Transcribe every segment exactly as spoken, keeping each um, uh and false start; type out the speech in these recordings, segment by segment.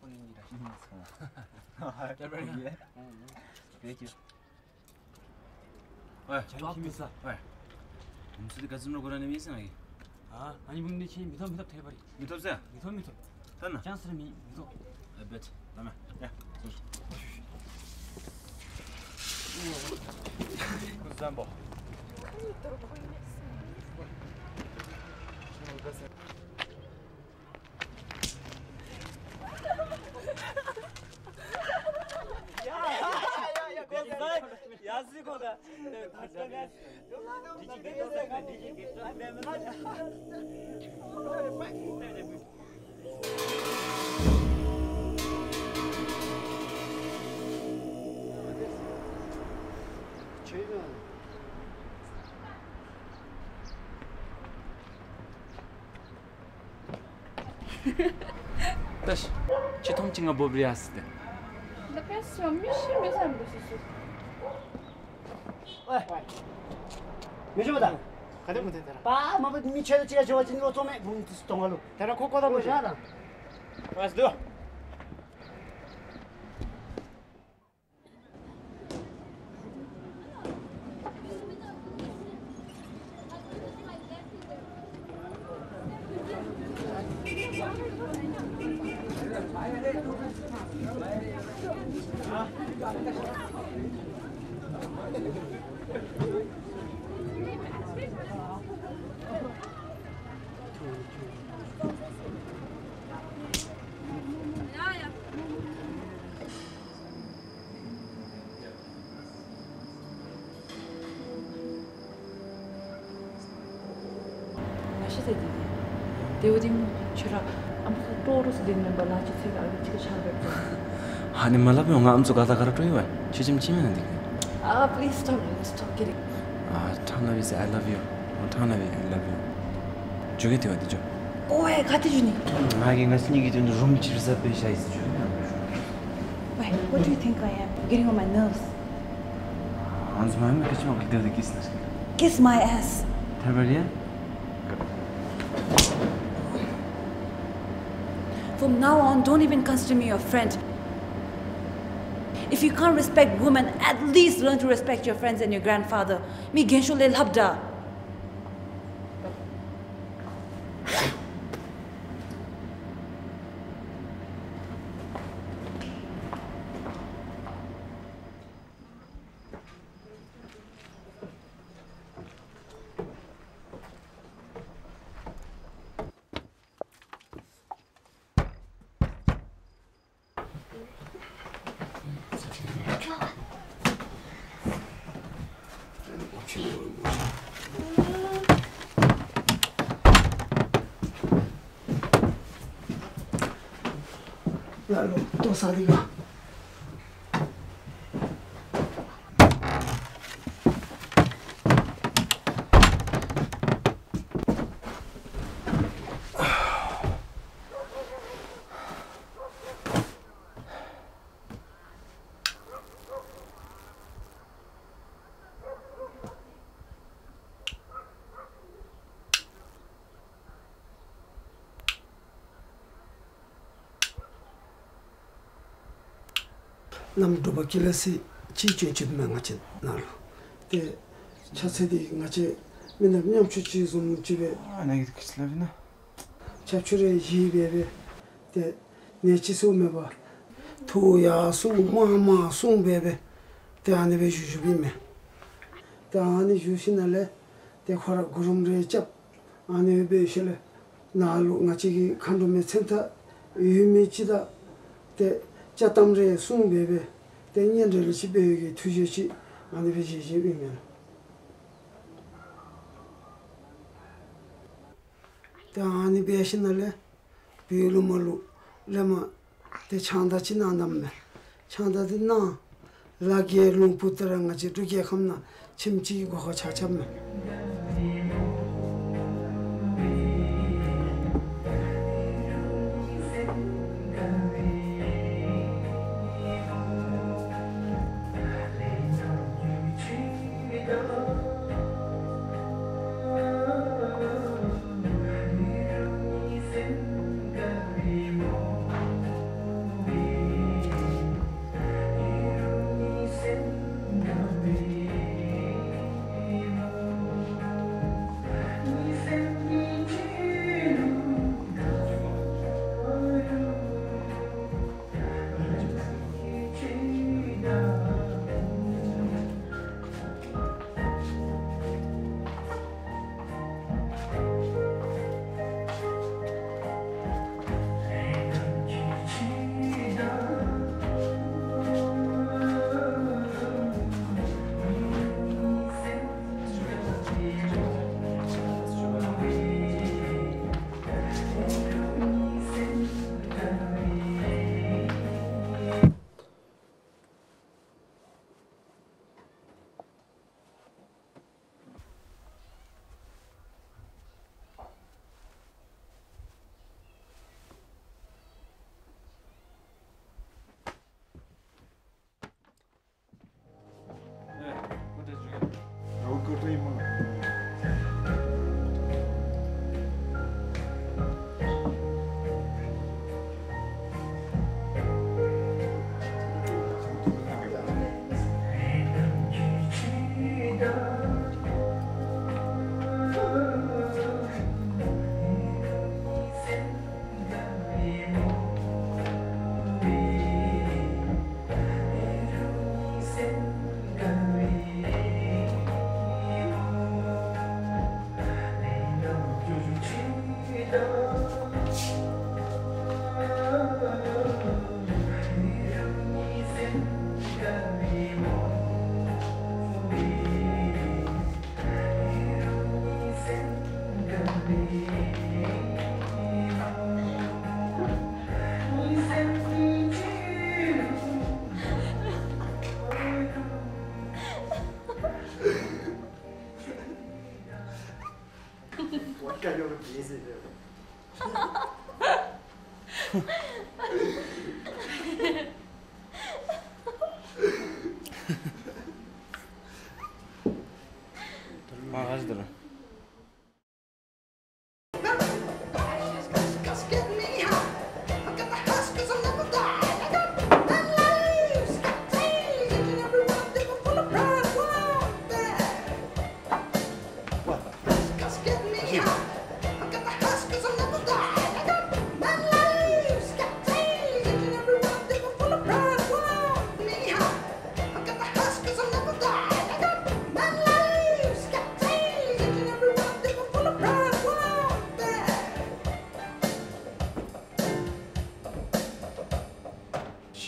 ཨོའེ། ཇ་མི་ཤེས་མི་ཟ། ཨོའེ། ཨོམ་སྲུ་དེ་ག་ཚོད་འགྲོ་གོ་ར་ནི་མི་ཟ་ང་གི། ཨ། ཨ་ནི་བུ་ནི་ཆེན་མི་ཐོབ་མི་ཐོབ་ཐེ་བ་རེད། མི་ཐོབ་ཟེར། མི་ཐོབ་མི་ཐོབ། ད་ན། ཅང་སི་ར་མི་མི་ཐོབ། I bet. ད་ན། ཡ། ཀུན་བཟང་པོ། ད་ཆི་ཐོམ་ཆི་ང་བོབ་རི་ཨ་སི་ཏེ། ད་ཕེ་སི་མི་ཤི་མི་སམ་རུ་སི་སུ། ཨེ། མི་ཤི་མ་ད། ག་དེ་མོ་དེ་དེ་ར། པ་མ་པ་མི་ཆེ་ཆེ་ཆེ་བ་ཅིན་རོ་ཙོ་མེ་བུམ་ཏུ་སྟོང་བ་ལུ། དེ་ར་ཁོ་ཀོ་ད་མོ་ཤ་ད། ཨ་སྡུ། ང་ཤི་ཚེ་དེ་དེ། དེ་བ་དེ་མོ་ཁྱོད་ར་ཨམ་ཁ་ཏོ་རུ་སི་དེ་མེན་པ་ལ་ཅི་ཚེ་ག་ཨ་གི་ཅི་ག་ཆགས་རེད་དོ། ཧ་ནི་མ་ལབ་ཡོང་། ང་ཨམ་ཚོ་ག་ད་ག་ར་སྤྲོ་ཡི་བ། ཁྱོད་ཅི་མ་ཅི་མེད་ན་འདི་གི། Ah, please stop, stop kidding. Ah, ཐང་ལ་བི་say I love you. ཨོ་ཐང་ལ་བི་I love you. ཇོ་གེ་དེ་བ་དེ་ཇོ། ཨོའེ་ག་དེ་ཇུ་ནི། ང་གི་ང་སྙིང་གི་དོན་དུ་རུམ་ཅིར་ཟ་པེ་ཤ་ཡིས་ཇོ་ཡ། Wait, what do you think I am? You're getting on my nerves. ཨང་ཙི་མ་མི་ཁ་ཆེ་མ་གི་དེ་དེ་ཀིས་ན་ཤི། Kiss my ass. ཐར་བ་རེད། From now on, don't even consider me your friend. If you can't respect women, at least learn to respect your friends and your grandfather. མི་རྒན་ཤོས་ལས་ལྷབ་འདྲ། ཡ་ལོ་ཏོ་ས་དི་ག་གནམ་སྒྲུབ་པ་ཀི་ལ་སི་ཅིའི་སྐྱོན་བྱེད་མེད་ང་ཅི་ན་ལོ། དེ་ཆ་ཚེ་དེ་ང་ཅི་མི་ནག་མཉམ་ཆུ་ཅི་བཟུང་ཅི་བས། ཨ་ན་གི་ཁི་ལབ་ན། ཆབ་ཆུ་རེ་ཡིས་བས་བས། དེ་ནས་ཅི་སུ་མེད་པ། ཐུ་ཡ་སུ་མ་མ་སུ་བས་བས། དེ་ཨ་ནི་བས་ཞུ་ཞུ་བི་མེད། དེ་ཨ་ནི་ཞུ་ཤི་ན་ལས། དེ་ཁོ་ར་གུ་རུམ་རེ་ཅབ། ཨ་ནི་བེ་ཤེ་ལེ། ན་ལུ་ང་ཅི་གི་ཁ་འགྲོ་མེ་ཚེམ་ཐ་ཡུལ་མི་ཅི་ད། དེ་ཅ་ཏམ་རེ་སུང་བེ་བེ། དེ་ཉེ་འདྲེ་ལེ་ཅི་བེ་ཡུ་གི་ཐུ་ཞེ་ཅི། ཨ་ནི་བེ་ཞེ་ཞེ་བི་མེ་ལ། དེ་ཨ་ནི་བེ་ཤེ་ན་ལེ། བེ་ལུ་མ་ལུ་ལེ་མ། དེ་ཆང་ད་ཅི་ན་འདམ་མེ། ཆང་ད་དེ་ན། ལ་རྒྱལ་ལུང་པོ་ཏི་ར་ང་ཅི་འབྲུག་རྒྱལ་ཁམས་ན་ཁྱིམ་གཅིག་གི་སྒོ་ཁ་ཆག་ཆག་མེད།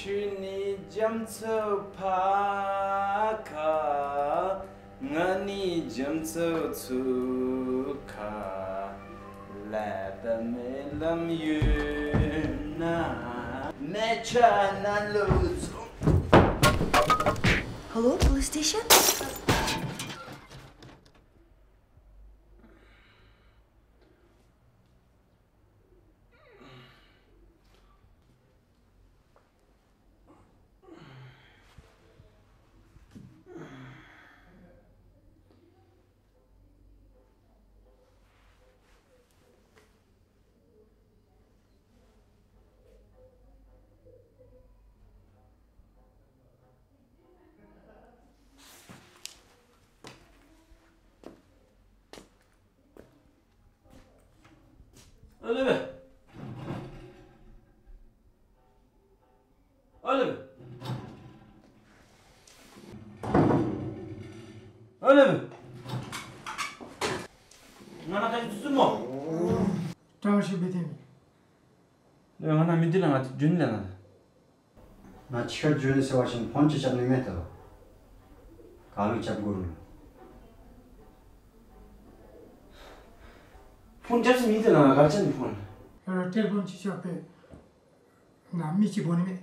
ཁྱོད་ནི་རྒྱ་མཚོ་ཕར་ཁ། ང་ནི་རྒྱ་མཚོ་ཚུར་ཁ། ཀླད་པ་མེད་ལམ་ཡོད་ན། མེ་ཆ་ན་ལུ་ཚོ། Hello, police station? ཨ་ལེ། ཨ་ལེ། ཨ་ལེ། ང་ན་ཁ་ཅིག་སུ་མོ། བཀྲ་ཤིས་པའི་ཐེངས། ང་ན་མི་འདི་ལ་ང་རྒྱུན་ལས་ན། ང་ཕྱི་ཁར་འཇོན་ཟེར་བ་བཞིན་ཕོན་ཅི་བཅབ་ནི་མེད་དོ། ག་ལུགས་བཅབ་དགོས་རུང་། ཕོན་བཅབ་སི་མི་དེ་ལ་ག་ཅན་ཕོན། ཡོ་ར་ཏེལ་ཕོན་ཅི་བཅབ་པས་ང་མི་ཅི་བོ་ནི་མེད།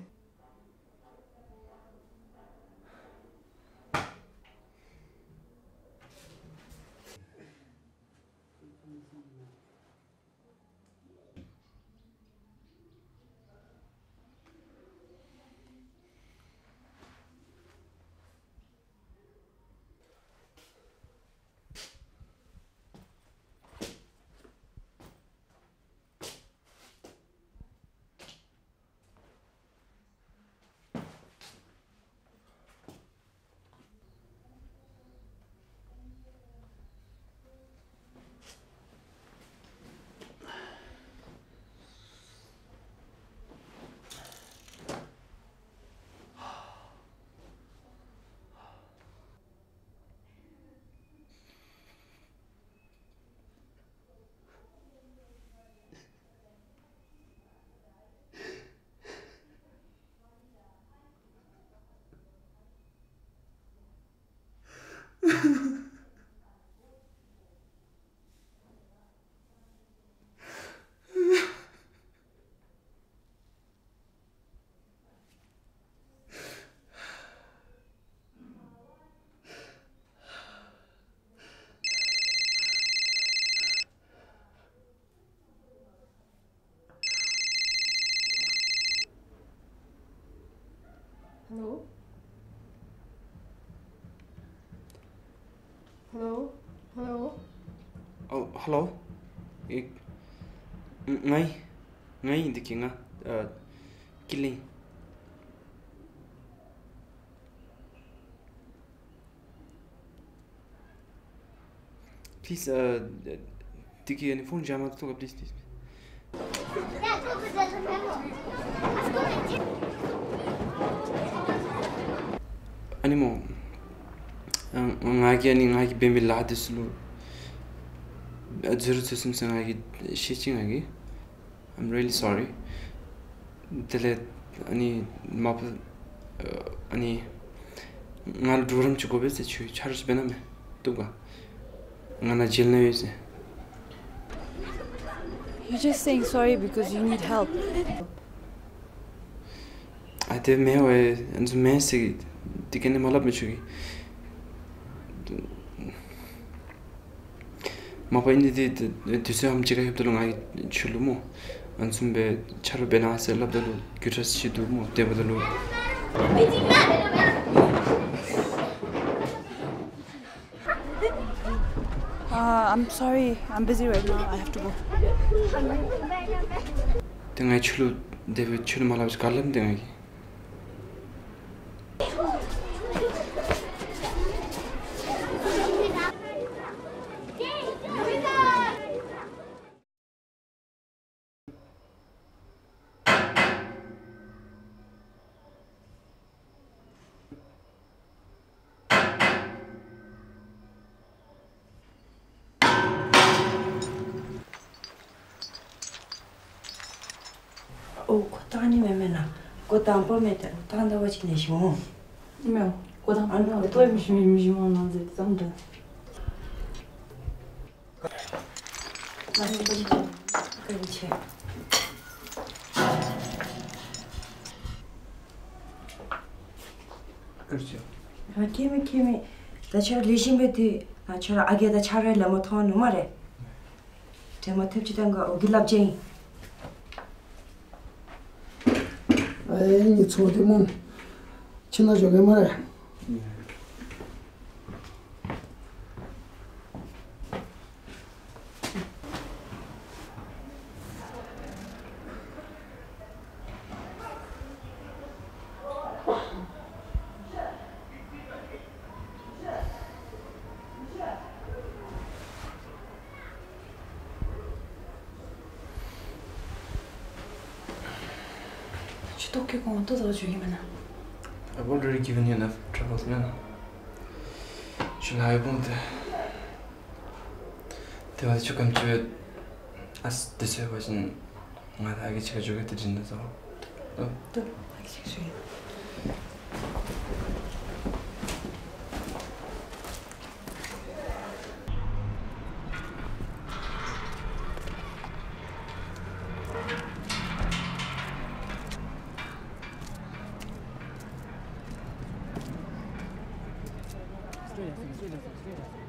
Hello? Hello? Hello? Oh, hello. ཨེ། ང་ཡིན། ང་ཡིན་འདི་གི་ང་། ཨ། ཀི་ལིང་། Please, uh, དེ་གི་ནི་ཕོན་རྒྱག་མ་ཐུབ་ག please, please. ཨ་ནི་མོ། ང་གི་ཨ་ནི་ང་གི་བེམ་བི་ལ་དེ་སུ་ལུ། ཛི་རོ་ཚོ་སུམ་སེ་ང་གི་ཤེས་ཅི་ང་གི I'm really sorry. དེ་ལས་ཨ་ནི་མ་པ་ཨ་ནི་ང་ལ་གྲོགས་རམ་བྱེད་དགོས་པས་ཟེར་ཆུ་ཆ་རོགས་བྱེད་ན་མེད་འདུག་ག་ང་ན་ཇེལ་ན་ཡོད་ཟེར། You're just saying sorry because you need help. ཨ་དེ་མེད་བས་ཨ་ཚོ་མེད་ཟེར་དེ་ག་ནས་མ་ལབ་མི་ཆོག་གི་མ་པ་ཨིན་དི་དི་དུས་ཚོད་ཧམ་ཅི་ག་ཧེབ་ད་ལུ་ང་ཡི་ཆུ་ལུ་མོ། ཨ་ཚུམ་པའི་ཆ་རུ་བེ་ན་ཟེར་ལབ་ད་ལུ་རྒྱུ་ཁྲ་སི་ཆི་དུ་མོ་དེ་བ་ད་ལུ། Uh, I'm sorry, I'm busy right now. I have to go. དེ་ང་ཡི་ཆུ་ལུ་དེ་བའི་ཆུ་ལུ་མ་ལབ་ཅི་ག་ལབ་དེ་ང་ཡི། ཨོ་ཁོ་ཏང་ནི་མེ་མེ་ན་ཁོ་ཏང་པོ་མེ་ཏེ་ཏང་ད་བ་ཅི་ནེ་ཞི་མོ། མེ་ཁོ་ཏང་ཨ་ནི་ཁོ་ཏོ་མི་ཞི་མི་ཞི་མོ་ན་ཟེ་ཏང་ད། ང་ཚོ་ཀ་རི་ཆེ། ཀ་རི་ཆེ། ཀ་རི་ཆེ། ཨ་ཁེ་མི་ཁེ་མི། ད་ཆ་ལི་ཤིང་བེ་དུ་ང་ཆ་ར་ཨ་གེ་ད་ཆ་ར་ལ་མ་ཐོང་ནུ་མ་རེད། དྲན་མ་ཐུབ་ཅི་ཏང་ག་འོ་གི་ལབ་ཅེན། ཨེ་ཉི་ཚོ་དེ་མོ་ཕྱི་ན་ཞོག་གི་མ་རེད། ཆུ་ཏོག་གི་གོང་ཏོ་ཟ་བ་བཅུག་གི་མིན་ན། I've already given you enough trouble, you know. ཆུ་ལ་ཡོད་པོང་དེ། དེ་བ་ཆུ་ཀམ་ཆུ་ཨ་སི་དེ་ཚོའི་བ་བཞིན་ང་ད་གི་ཆ་ཇོ་གི་དེ་དྲིན་དུ་ཟ་བ། ཏོ། ཏོ། ཨ་གི་ཆ་ཇོ་གི། Straight up, straight up, straight up.